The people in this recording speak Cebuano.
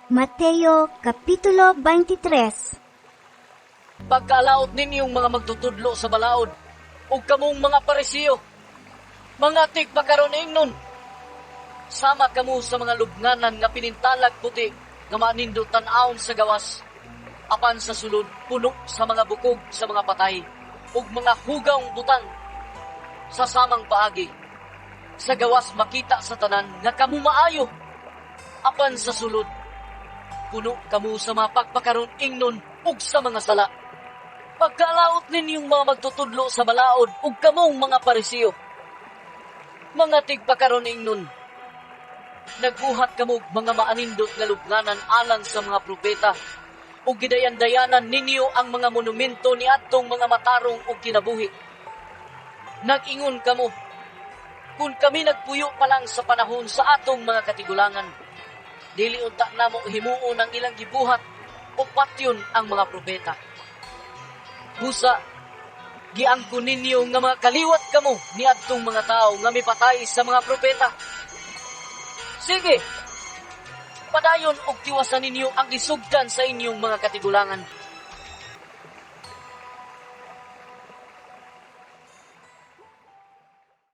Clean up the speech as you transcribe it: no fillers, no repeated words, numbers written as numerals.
Mateo Kapitulo 23. Pagkalaot ninyong mga magtutudlo sa balaod ug kamong mga Parisiyo, mga tigpakaron ingnon, sama kamo sa mga lubnganan nga pinintalag puti nga manindot tan-awon sa gawas, apan sa sulod puno sa mga bukog sa mga patay ug mga hugawng butang. Sa samang paagi, sa gawas makita sa tanan nga kamo maayo, apan sa sulod puno kamo sa mga pagpakaron ingnon ug sa mga sala. Pagkalaot ninyong mga magtutudlo sa balaod ug kamong mga Parisiyo, mga tigpakaron ingnon, nagbuhat kamo og mga maanindot nga lubnganan alang sa mga propeta ug gidayan-dayanan ninyo ang mga monumento ni adtong mga matarong og kinabuhi. Nag-ingon kamo, "Kung kami nagpuyo pa lang sa panahon sa atong mga katigulangan, dili unta namo himuon ang ilang gibuhat o patyon ang mga propeta." Busa, giangkon ninyo nga mga kaliwat kamo ni adtong mga tao nga mipatay sa mga propeta. Sige, padayon og tiwasan ninyo ang gisugdan sa inyong mga katigulangan.